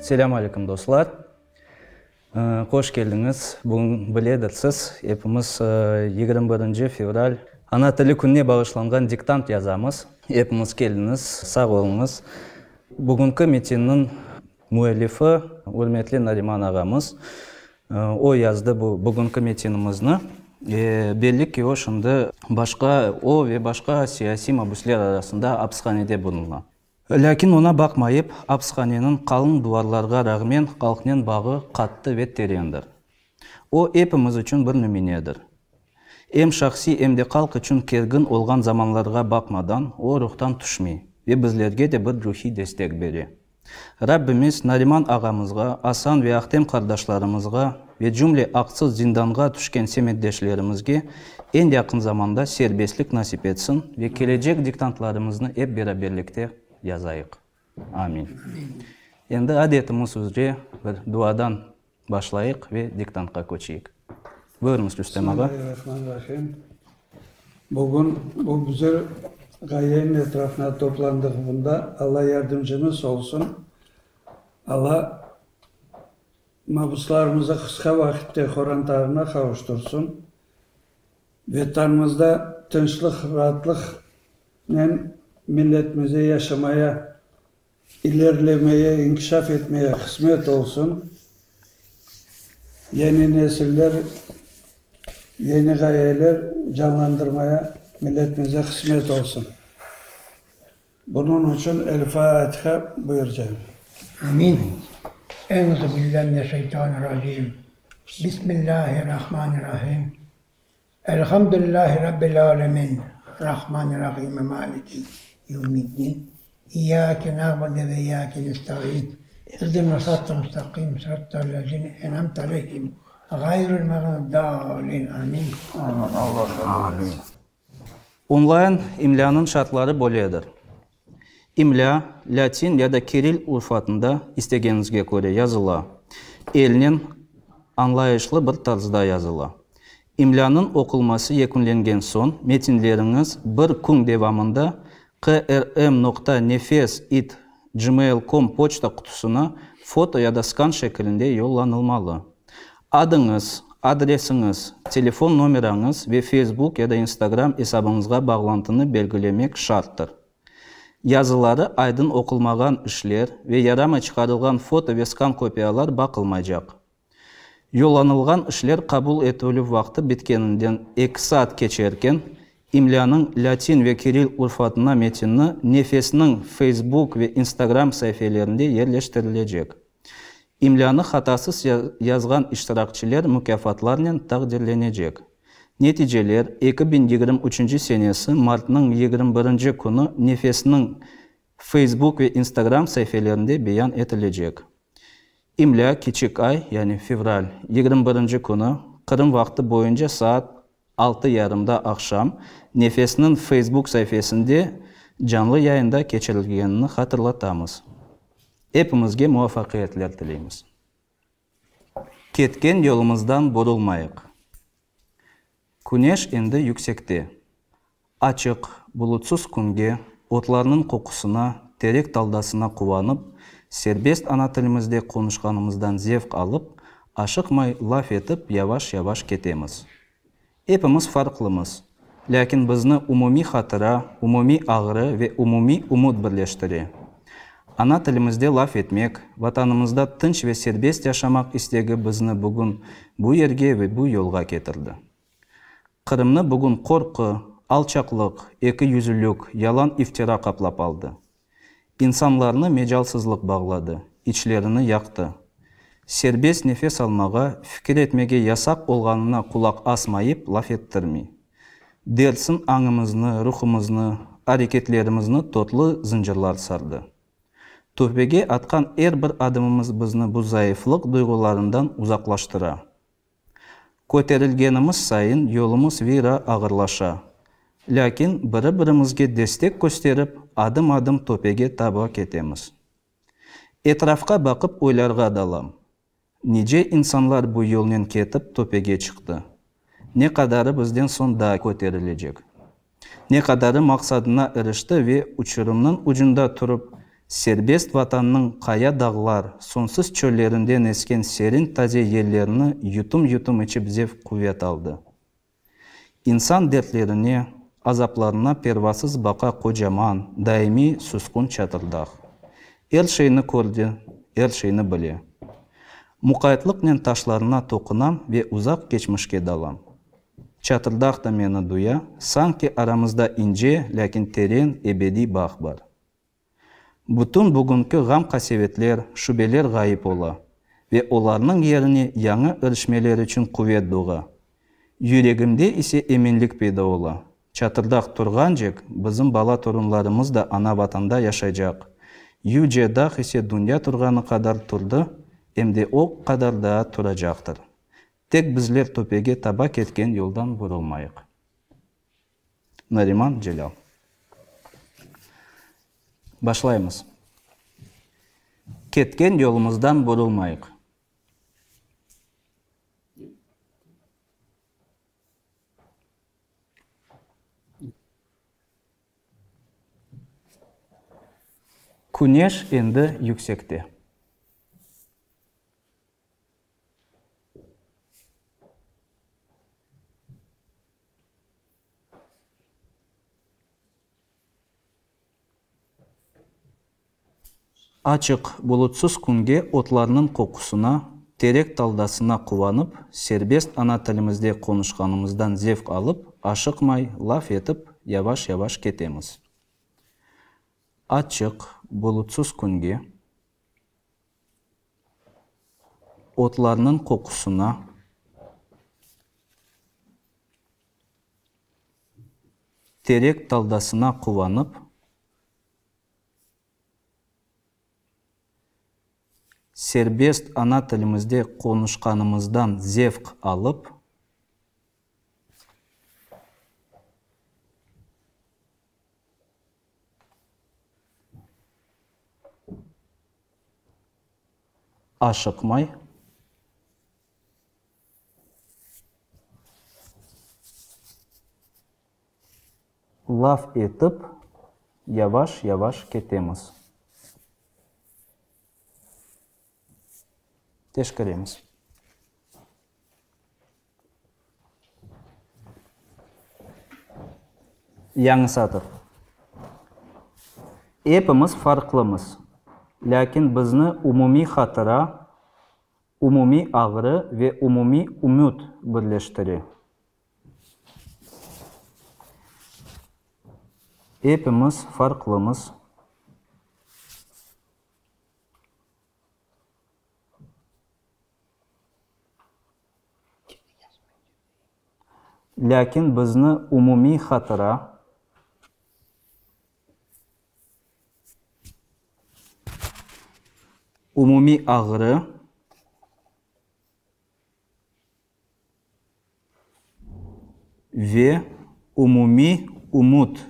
Selâm aleyküm, dostlar! Hoş keldiñiz! Bugün biledirsiz, epimiz 21 fevral Ana tili kününe bağışlanğan diktant yazamız. Epimiz keldiñiz, sağ oluñız! Bugünki metinniñ müellifi, ürmetli Nariman ağamız. O yazdı bu bugünki metinimizni. Belli ki, o şimdi başqa, o ve başqa siyasiy mabüsler arasında apishanede buluna. Lâkin oña baqmayıp, apishaneniñ qalın duvarlarğa rağmen halqnen bağı qattı ve terendir. O, epimiz içün bir nümünedir. Em şahsiy, em de halq içün kergin olğan zamanlarğa baqmadan, o, ruhtan tüşmey ve bizlerge de bir ruhiy destek bere. Rabbimiz Nariman ağamızğa, Asan ve Ahtem qardaşlarımızğa ve cümle aqsız zindanğa tüşken semetdeşlerimizge eñ yaqın zamanda serbestlik nasip etsin ve kelecek diktantlarımıznı ep beraberlikte yazayıq. Amin. Endi adetimiz üzre bir duadan başlayıq ve diktantqa köçeyik. Buyurıñız, Rüstem ağa. Bismillahirrahmanirrahim. Bugün bu güzel ğayeniñ etrafına toplandıq bunda. Alla yardımcımız olsun. Alla mabuslarımızı qısqa vaqitte qorantarına qavuştırsın. Vetanımızda tınçlıq, raatlıqnen milletimize yaşamaya İlerilemeye, inkişaf etmeye qısmet olsun. Yeni nesiller, yeni ğayeler canlandırmaya milletimize qısmet olsun. Bunıñ içün El Fatiha buyurcağım. Amin. Euzu billahi mineşşeytanirracim. Bismillahirrahmanirrahim. Elhamdülillahi Rabbil alemin. Rahmanirrahim. Maliki yevmiddin. İyyâke na'budu ve iyyâke nesta'in. İhdina sıratal mustaqim, sıratal lezîne en'amte aleyhim, gayril mağdubi aleyhim. Amin. Allah qabul etsin. Onlayn imlânıñ şartları böyledir. İmlâ, latin ya da kiril urufatında, istegeniñizge köre, yazıla. Elnen, añlayışlı bir tarzda yazıla. İmlânıñ oqulması yekünlengen soñ, metinleriñiz bir kün devamında qrm noqta nefes it gmail com poçta qutusına foto ya da skan şekilinde yollanılmalı. Adıñız, adresiñiz, telefon nomerañız ve Facebook ya da Instagram esabıñızğa bağlantını belgilemek şarttır. Yazıları aydın oqulmağan işler ve yaramay çıqarılğan foto ve skan kopiyalar baqılmaycaq. Yollanılğan işler qabul etilüv vaqtı bitkeninden eki saat keçerken, imlânıñ latin ve kiril urfatına metinni Nefesniñ Facebook ve Instagram saifelerinde yerleştirilecek. İmlânı hatasız yazğan iştirakçiler mukâfatlarnen taqdirlenecek. Neticeler 2023 senesi martnıñ 21 künü Nefesniñ Facebook ve Instagram saifelerinde beyan etilecek. İmlâ kiçik ay, yani fevral, 21 künü Qırım vaqtı boyunca saat altı yarımda aqşam Nefesniñ Facebook saifesinde canlı yayında keçirilgenini hatırlatamız. Epimizge muvafaqiyetler tileymiz. Ketken yolumızdan burulmayıq. Küneş endi yüksekte. Açıq, bulutsız künge, otlarnıñ qoqusına, terek taldasına quvanıp, serbest ana tilimizde qonuşqanımızdan zevq alıp, aşıqmay laf etip yavaş-yavaş ketemiz. Epimiz farqlımız, lâkin bizni umumiy hatıra, umumiy ağrı ve umumiy ümüt birleştire. Ana tilimizde laf etmek, Vatanımızda tınç ve serbest yaşamaq istegi bizni bugün bu yerge ve bu yolğa ketirdi. Qırımnı bugün qorqu, alçaqlıq, ekiyüzlülük, yalan-iftira qaplap aldı. İnsanlarnı mecalsızlıq bağladı, içlerini yaqtı. Serbest nefes almağa, fikir etmege yasaq olğanına qulaq asmayıp laf ettirmey. Dersin añımıznı, ruhumıznı, areketlerimizni totlu zıncırlar sardı. Töpege atqan er bir adımımız bizni bu zayıflıq duyğularından uzaqlaştıra. Köterilgenimiz sayın yolumız vira ağırlaşa. Lâkin biri-birimizge destek kösterip, adım-adım töpege taba ketemiz. Etrafqa baqıp oylarğa dalam. Nice insanlar bu yolnen ketip töpege çıqtı. Ne qadarı bizden soñ daa köterilecek. Ne qadarı maqsadına irişti ve uçurımnıñ ucunda turıp. Serbest Vatannıñ qaya dağlar, soñsuz çöllerinden esken serin taze yellerni yutum-yutum içip zevq quvet aldı. İnsan dertlerine, azaplarına pervasız baqa qocaman, daimiy susqun Çatırdağ. Er şeyni kördi, er şeyni bile. Muqaytlıqnen taşlarına toqunam ve uzaq keçmişke dalam. Çatırdağ da meni duya, sanki aramızda ince, lâkin teren, ebediy bağ bar. Bütün bugünki ğam-qasevetler, şübeler ğayıp ola ve olarnıñ yerine yañı irişmeler içün quvet doğa. Yüregimde ise eminlik peyda ola, Çatırdağ turğancek, bizim bala-torunlarımız da ana-Vatanda yaşaycaq. Yüce dağ ise dünya turğanı qadar turdı, em de o qadar daa turacaqtır. Tek bizler töpege taba ketken yoldan burulmayıq. Nariman Celâl. Başlaymız. Ketken yolumızdan burulmayıq. Küneş endi yüksekte. Açıq, bulutsız künge otlarnıñ qoqusına, terek taldasına quvanıp, serbest ana tilimizde qonuşqanımızdan zevq alıp, aşıqmay, laf etip, yavaş-yavaş ketemiz. Açıq, bulutsız künge. Otlarnıñ qoqusına, terek taldasına quvanıp, serbest ana tilimizde qonuşqanımızdan zevq alıp, Aşıqmay. Laf etip, yavaş-yavaş ketemiz. Teşkeremiz. Yañı satır. Epimiz farqlımız, lâkin bizni umumiy hatıra, umumiy ağrı ve umumiy ümüt birleştire. Epimiz farqlımız. Lâkin bizni umumiy hatıra, umumiy ağrı ve umumiy ümüt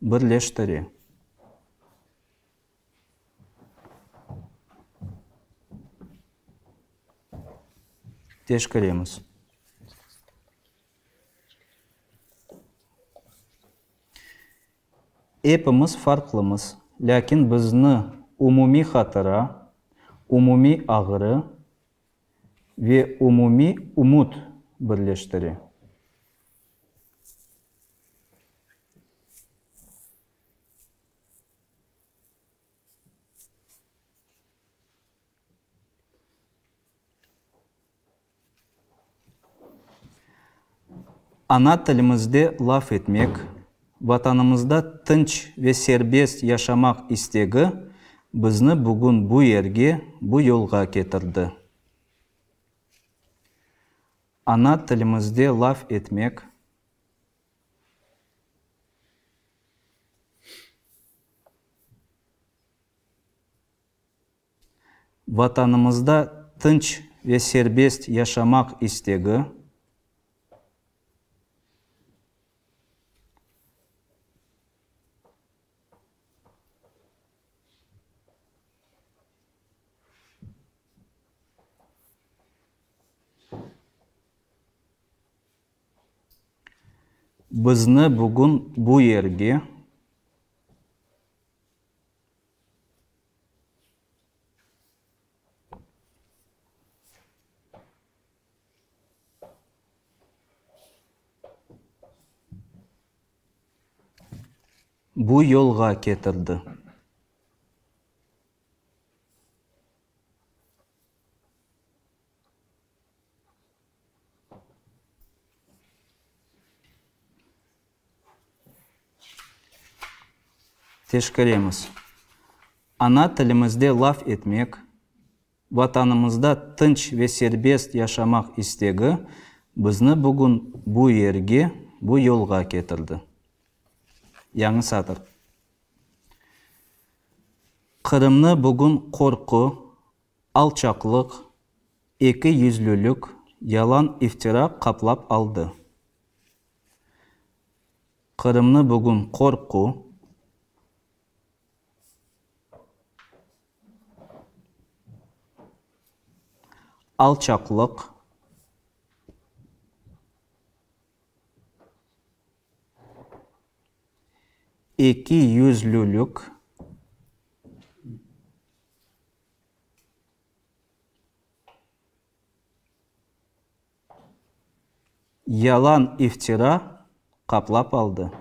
birleştire. Teşkeremiz. Epimiz farqlımız, lâkin bizni umumiy hatıra, umumiy ağrı ve umumiy ümüt birleştire. Ana tilimizde laf etmek, Vatanımızda tınç ve serbest yaşamaq istegi bizni bugün bu yerge, bu yolğa ketirdi. Ana tilimizde laf etmek, Vatanımızda tınç ve serbest yaşamaq istegi, Bizni bugün bu yerge. bu yolğa ketirdi. Teşkeremiz. Ana tilimizde laf etmek, Vatanımızda tınç ve serbest yaşamaq istegi bizni bugün bu yerge, bu yolğa ketirdi. Yañı satır. Qırımnı bugün qorqu, alçaqlıq, ekiyüzlülik, yalan-iftira qaplap aldı. Qırımnı bugün qorqu, Alçaqlıq, ekiyüzlülik, yalan-iftira qaplap aldı.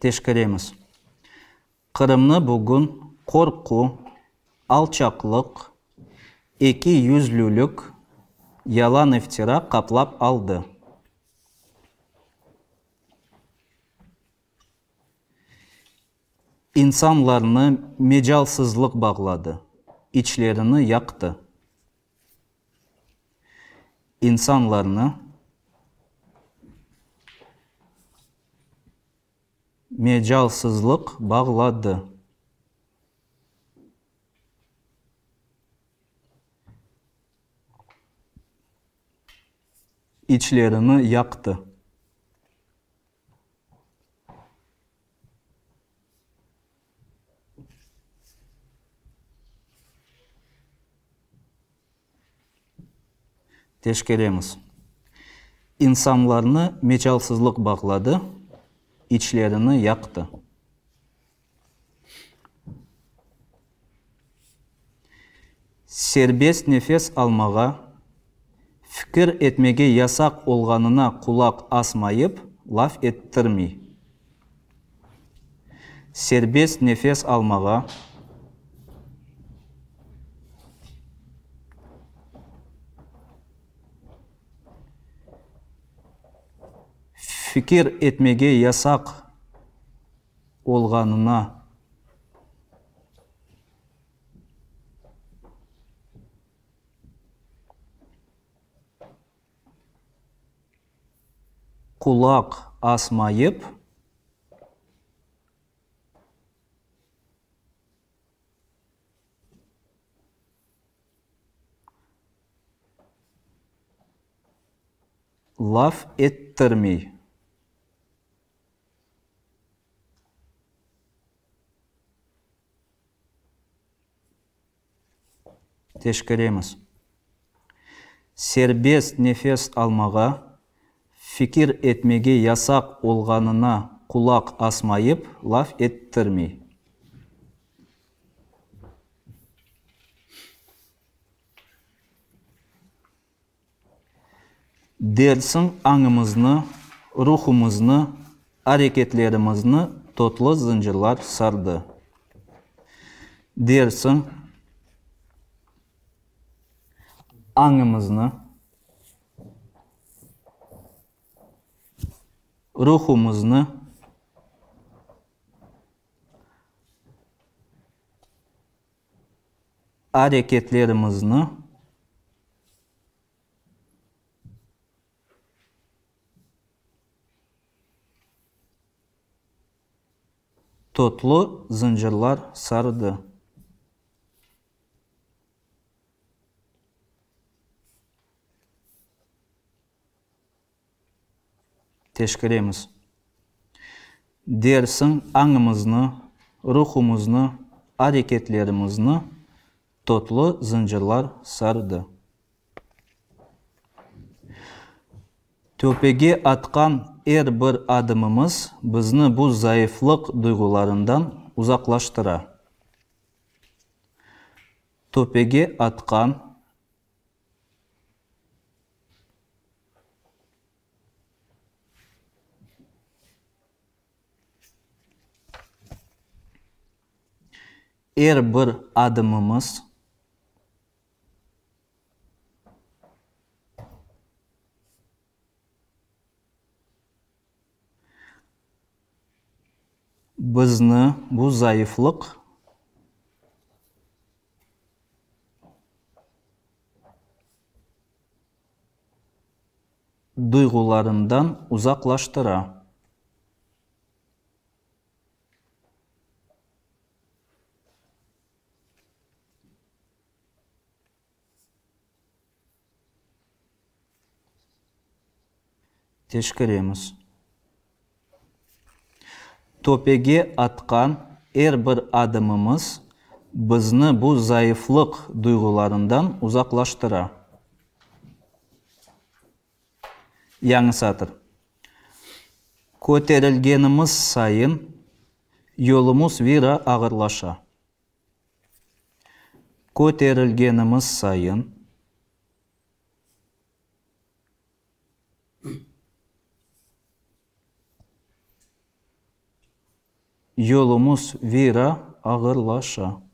Teşkeremiz. Qırımnı bugün qorqu, alçaqlıq, ekiyüzlülik, yalan-iftira qaplap aldı. İnsanlarnı mecalsızlıq bağladı, içlerini yaqtı. İnsanlarnı mecalsızlıq bağladı. İçlerini yaqtı. Teşkeremiz. İnsanlarnı mecalsızlıq bağladı, içlerini yaqtı. Serbest nefes almağa, fikir etmege yasaq olğanına qulaq asmayıp, laf ettirmey. Serbest nefes almağa, fikir etmege yasaq olğanına qulaq asmayıp, laf ettirmey. Teşkeremiz. Serbest nefes almağa, fikir etmege yasaq olğanına qulaq asmayıp, laf ettirmey. Dersiñ añımıznı, ruhumıznı, areketlerimizni totlu zıncırlar sardı. Dersiñ añımıznı, ruhumıznı, areketlerimizni totlu zıncırlar sardı. Teşkeremiz. Dersiñ añımıznı, ruhumıznı, areketlerimizni totlu zıncırlar sardı. Töpege atqan er bir adımımız bizni bu zayıflıq duyğularından uzaqlaştıra. Töpege atqan er bir adımımız. Bizni bu zayıflıq duyğularından uzaqlaştıra. Teşkeremiz. Töpege atqan er bir adımımız bizni bu zayıflıq duyğularından uzaqlaştıra. Yañı satır. Köterilgenimiz sayın yolumız vira ağırlaşa. Köterilgenimiz sayın yolumız vira ağırlaşa.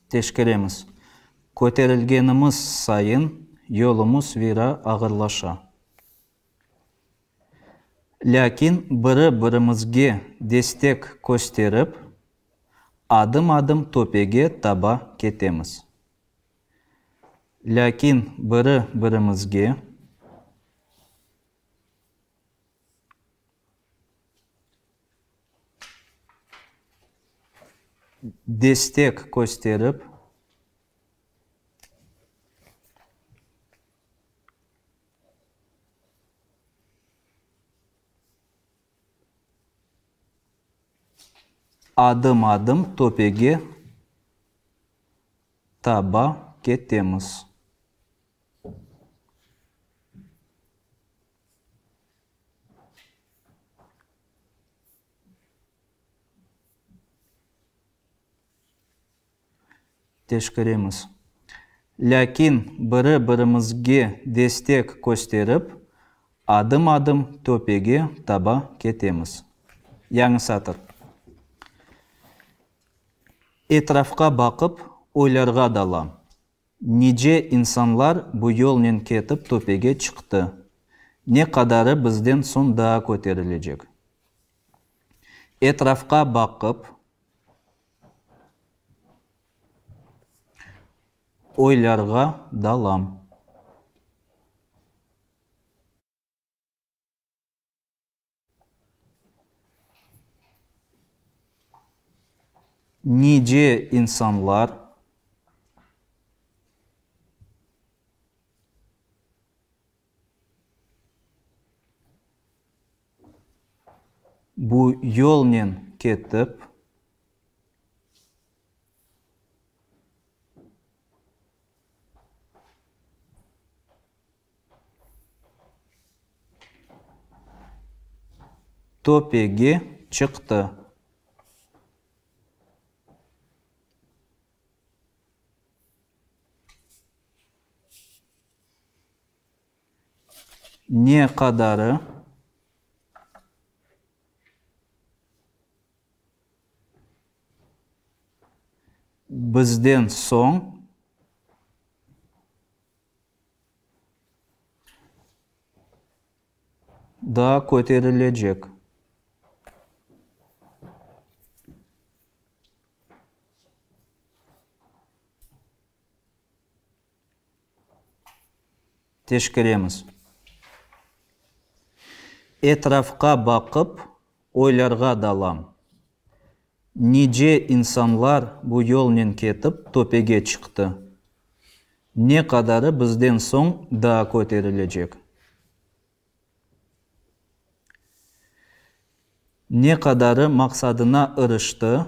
Teşkeremiz. Köterilgenimiz sayın yolumız vira ağırlaşa. Lâkin biri-birimizge destek kösterip, adım-adım töpege taba ketemiz. Lâkin biri-birimizge. Destek kösterip. Adım-adım töpege taba ketemiz. Teşkeremiz. Lâkin biri-birimizge destek kösterip, adım-adım töpege taba ketemiz. Yañı satır. Etrafqa baqıp, oylarğa dalam. Nice insanlar bu yolnen ketip töpege çıqtı. Ne qadarı bizden soñ daa köterilecek? Etrafqa baqıp, oylarğa dalam. Nice insanlar bu yolnen ketip, Töpege çıqtı. Ne qadarı bizden soñ Daa köterilecek. Teşkeremiz. Etrafqa baqıp, oylarğa dalam. Nice insanlar bu yolnen ketip töpege çıqtı. Ne qadarı bizden soñ daa köterilecek? Ne qadarı maqsadına ırıştı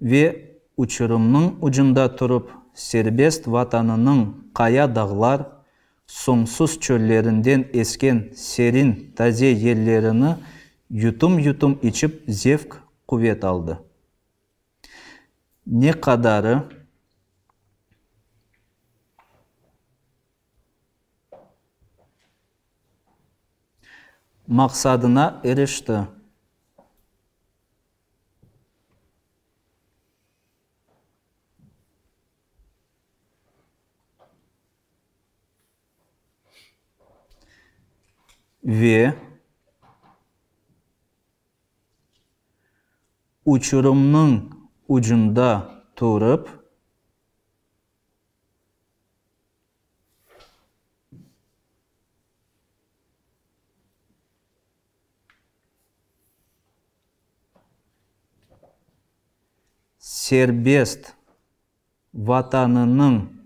ve uçurımnıñ ucunda turıp serbest Vatanınıñ qaya dağlar, Soñsuz çöllerinden esken serin taze yellerini yutum-yutum içip zevq quvet aldı. Ne qadarı maqsadına irişti. Ve uçurımnıñ ucunda turıp, serbest Vatanınıñ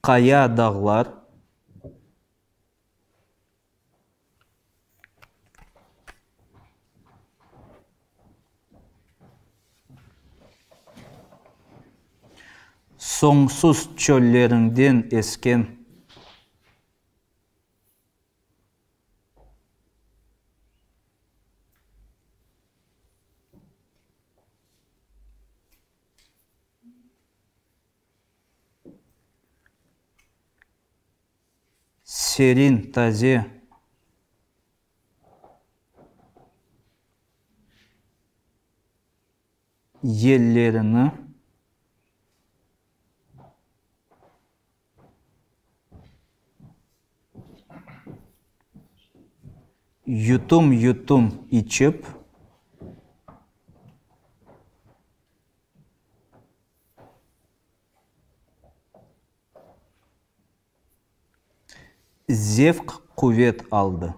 qaya dağlar, Soñsuz çöllerinden esken. Serin, taze. Yellerini yutum-yutum içip, zevq-quvet aldı.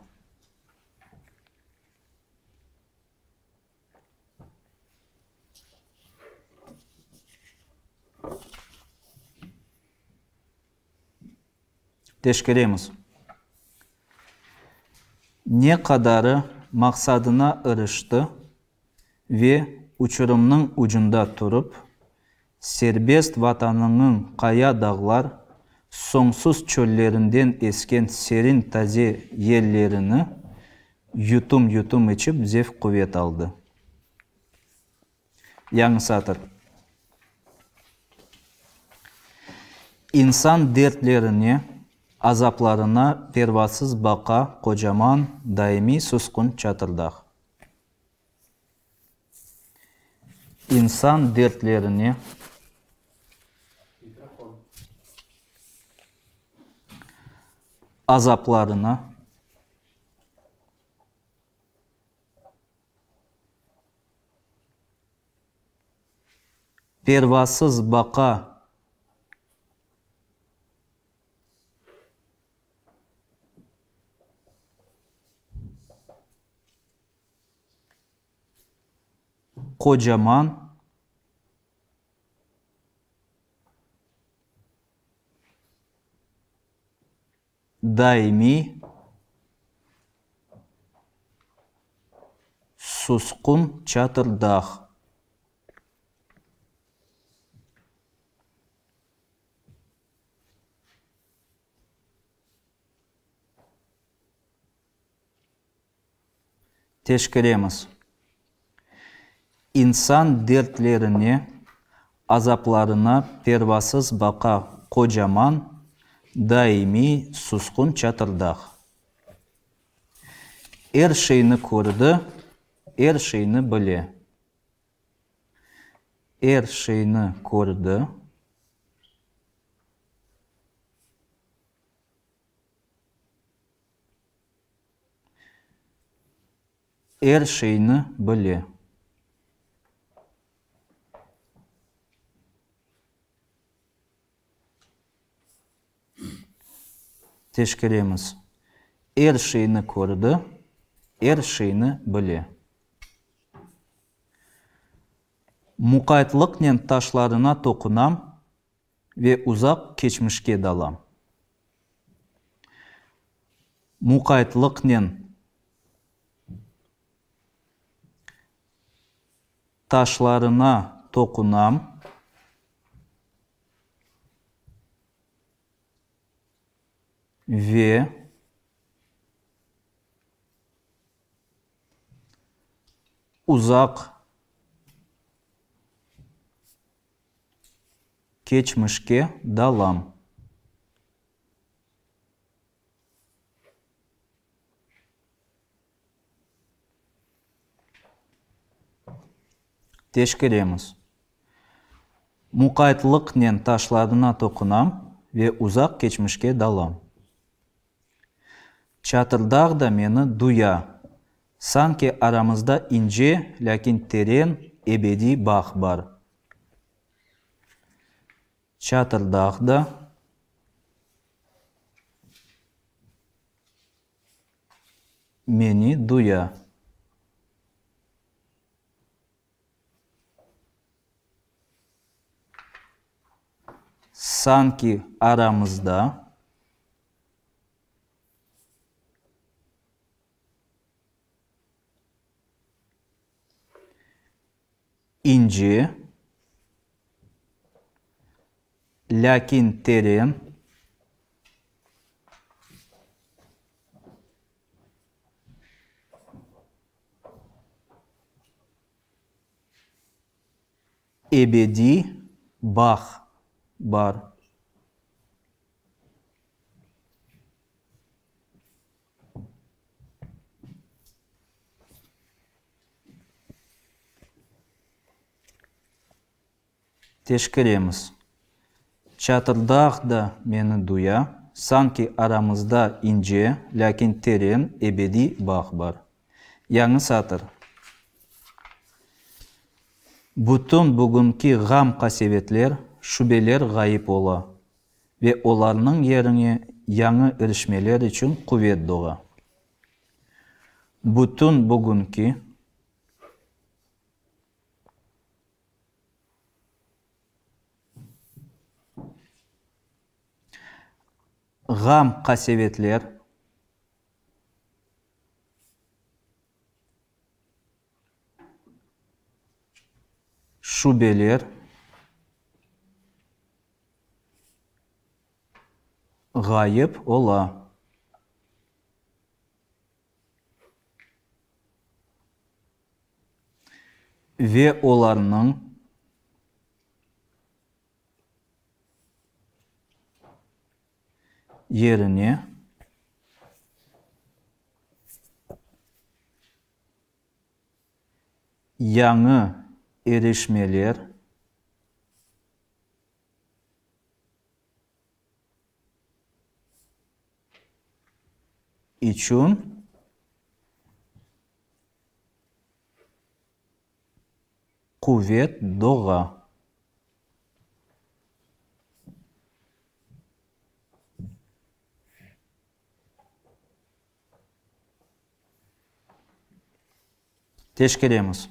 Teşkeremiz. Ne qadarı maqsadına irişti ve uçurımnıñ ucunda turıp, serbest Vatanıñıñ qaya dağlar, soñsuz çöllerinden esken serin taze yellerini yutum-yutum içip zevq-quvet aldı. Yañı satır. İnsan dertlerine, azaplarına pervasız baqa qocaman, daimiy susqun Çatırdağ. İnsan dertlerine, azaplarına pervasız baqa qocaman daimiy susqun Çatır Dağ. Teşkeremiz. İnsan dertlerine, azaplarına pervasız baqa qocaman, daimiy susqun Çatırdağ. Er şeyni kördi, er şeyni bile. Er şeyni kördi. Er şeyni bile. Teşkeremiz. Er şeyni kördi, er şeyni bile. Muqaytlıqnen taşlarına toqunam ve uzaq keçmişke dalam. Muqaytlıqnen. Taşlarına toqunam. Ve uzaq keçmişke dalam. Teşkeremiz. Muqaytlıqnen taşlarına toqunam ve uzaq keçmişke dalam. Çatırdağ da meni duya. Sanki aramızda ince, lâkin teren, ebediy bağ bar. Çatırdağ da. Meni duya. Sanki aramızda ince, lâkin teren ebediy bağ bar. Teşkeremiz. Çatırdağ da meni duya, sanki aramızda ince, lâkin teren, ebediy bağ bar. Yañı satır. Bütün bugünki ğam-qasevetler, şübeler ğayıp ola ve olarnıñ yerine yañı irişmeler içün quvet doğa. Bütün bugünki. Ğam-qasevetler, şübeler, ğayıp ola. Ve olarnıñ yerine yañı irişmeler içün quvet doğa. Teşkeremiz.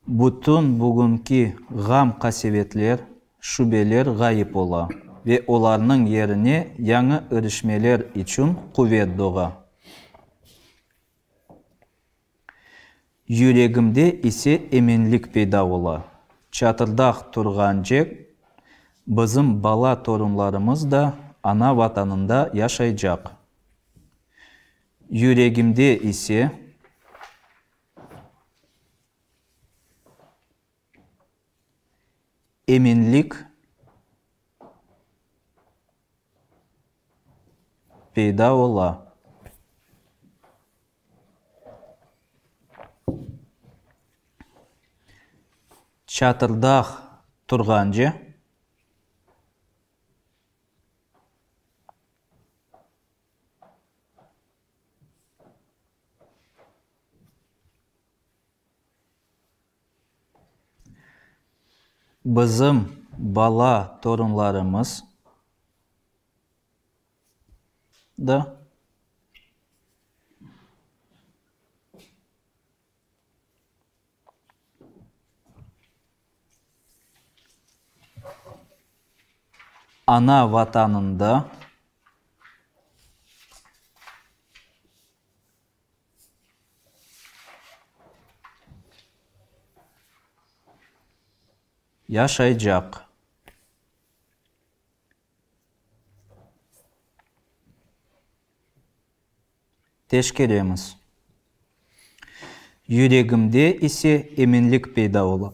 Bütün bugünki ğam-qasevetler, şübeler ğayıp ola ve olarnıñ yerine yañı irişmeler içün quvet doğa. Yüregimde ise eminlik peyda ola, Çatırdağ turğancek bizim bala-torunlarımız da ana-Vatanında yaşaycaq. Yüregimde ise eminlik peyda ola. Çatırdağ turğance. Bizim bala-torunlarımız da ana Vatanında Yaşaycaq. Teşkeremiz. Yüregimde ise eminlik peyda ola.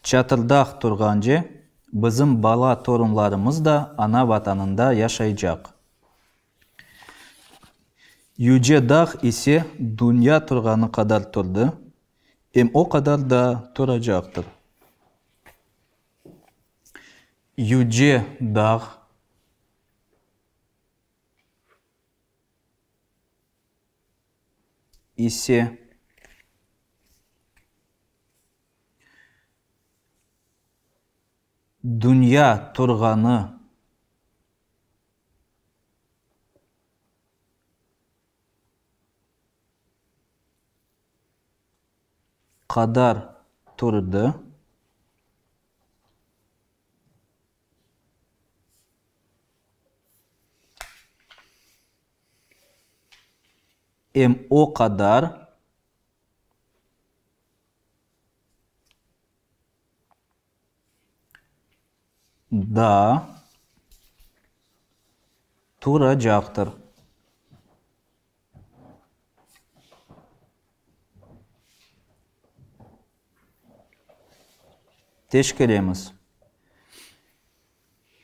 Çatırdağ turğance, bizim bala-torunlarımız da ana-Vatanında yaşaycaq. Yüce dağ ise dünya turğanı qadar turdı, em o qadar daa turacaqtır. Yüce dağ ise dünya turğanı qadar turdı. Em o qadar daa turacaqtır. Teşkeremiz.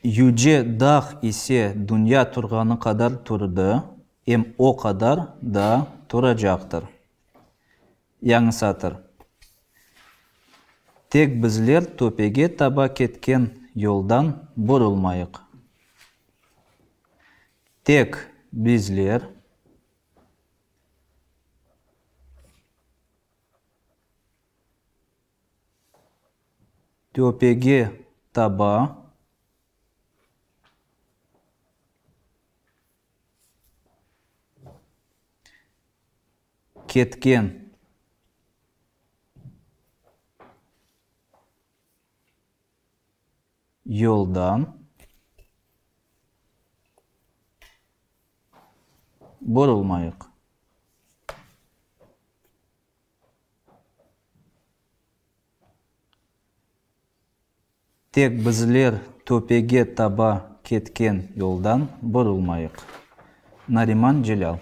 Yüce dağ ise dünya turğanı qadar turdı, em o qadar daa turacaqtır. Yañı satır. Tek bizler töpege taba ketken yoldan burulmayıq. Tek bizler. Töpege taba ketken yoldan burulmayıq. Tek bizler töpege taba ketken yoldan burulmayıq. Nariman Celâl.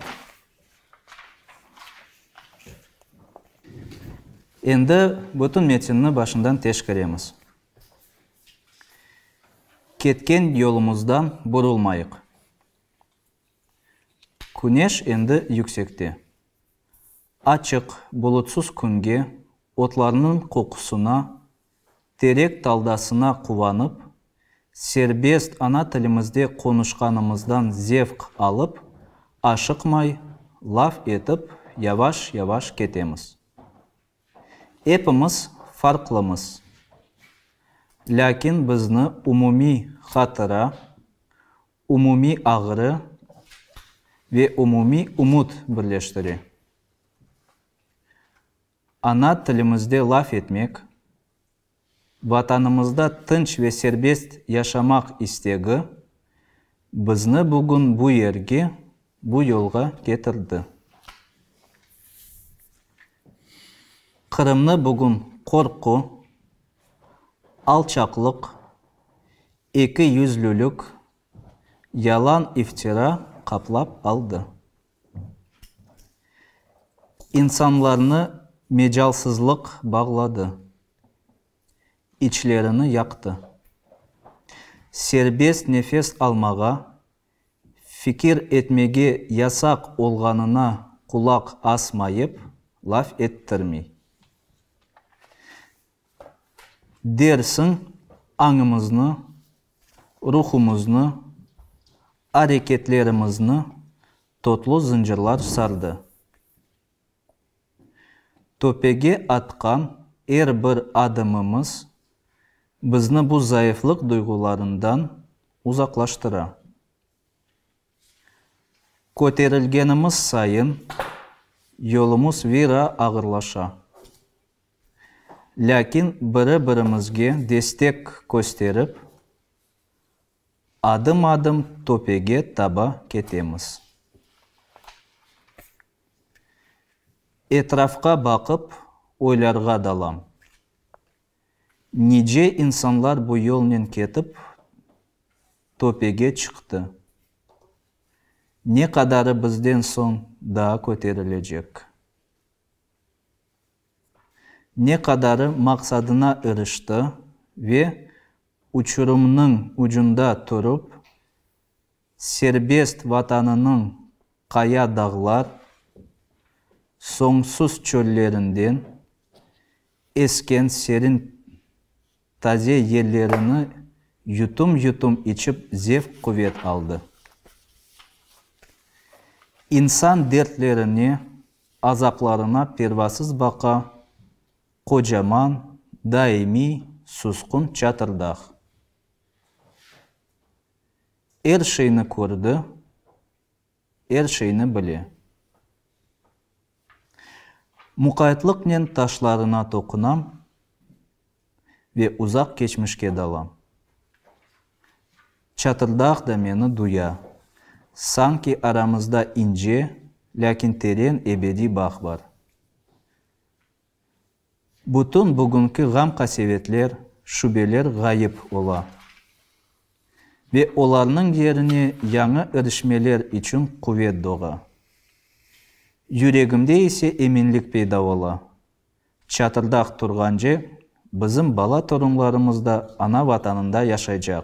Endi bütün metinni başından teşkeremiz. Ketken yolumızdan burulmayıq. Küneş endi yüksekte. Açıq, bulutsız künge, otlarnıñ qoqusına, terek taldasına quvanıp, serbest ana tilimizde qonuşqanımızdan zevq alıp, aşıqmay, laf etip, yavaş-yavaş ketemiz. Epimiz farqlımız. Lâkin bizni umumiy hatıra, umumiy ağrı ve umumiy ümüt birleştire. Ana tilimizde laf etmek, Vatanımızda tınç ve serbest yaşamaq istegi bizni bugün bu yerge, bu yolğa ketirdi. Qırımnı bugün qorqu, alçaqlıq, ekiyüzlülik, yalan-iftira qaplap aldı. İnsanlarnı mecalsızlıq bağladı, içlerini yaqtı. Serbest nefes almağa, fikir etmege yasaq olğanına qulaq asmayıp, laf ettirmey. Dersiñ, añımıznı, ruhumıznı, areketlerimizni totlu zıncırlar sardı. Töpege atqan er bir adımımız bizni bu zayıflıq duyğularından uzaqlaştıra. Köterilgenimiz sayın, yolumız vira ağırlaşa. Lâkin biri-birimizge destek kösterip, adım-adım töpege taba ketemiz. Etrafqa baqıp, oylarğa dalam. Nice insanlar bu yolnen ketip, töpege çıqtı. Ne qadarı bizden soñ daa köterilecek. Ne qadarı maqsadına irişti ve uçurımnıñ ucunda turıp, serbest Vatanınıñ qaya dağlar, soñsuz çöllerinden esken serin taze yellerini yutum-yutum içip zevq-quvet aldı. İnsan dertlerine, azaplarına pervasız baqa qocaman, daimiy, susqun Çatırdağ. Er şeyni kördi, er şeyni bile. Muqaytlıqnen taşlarına toqunam ve uzaq keçmişke dalam. Çatırdağ da meni duya. Sanki aramızda ince, lâkin teren ebediy bağ bar. Bütün bugünki ğam-qasevetler, şübeler ğayıp ola ve olarnıñ yerine yañı irişmeler içün quvet doğa. Yüregimde ise eminlik peyda ola, Çatırdağ turğance, bizim bala-torunlarımız da ana-Vatanında yaşaycaq.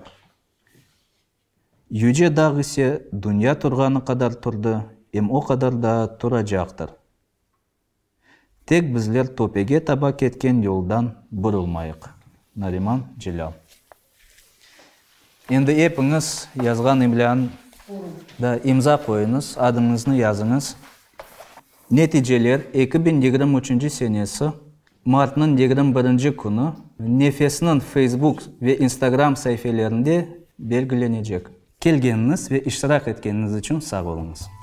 Yüce dağ ise dünya turğanı qadar turdı, em o qadar daa turacaqtır. Tek bizler töpege taba ketken yoldan burulmayıq. Nariman Celâl. Endi epiñiz yazğan imlânı da imza qoyuñız, adıñıznı yazıñız. Neticeler 2023 senesi martnıñ 21 künü Nefesniñ Facebook ve Instagram saifelerinde belgilenecek. Kelgeniñiz ve iştirak etkeniñiz içün sağ oluñız.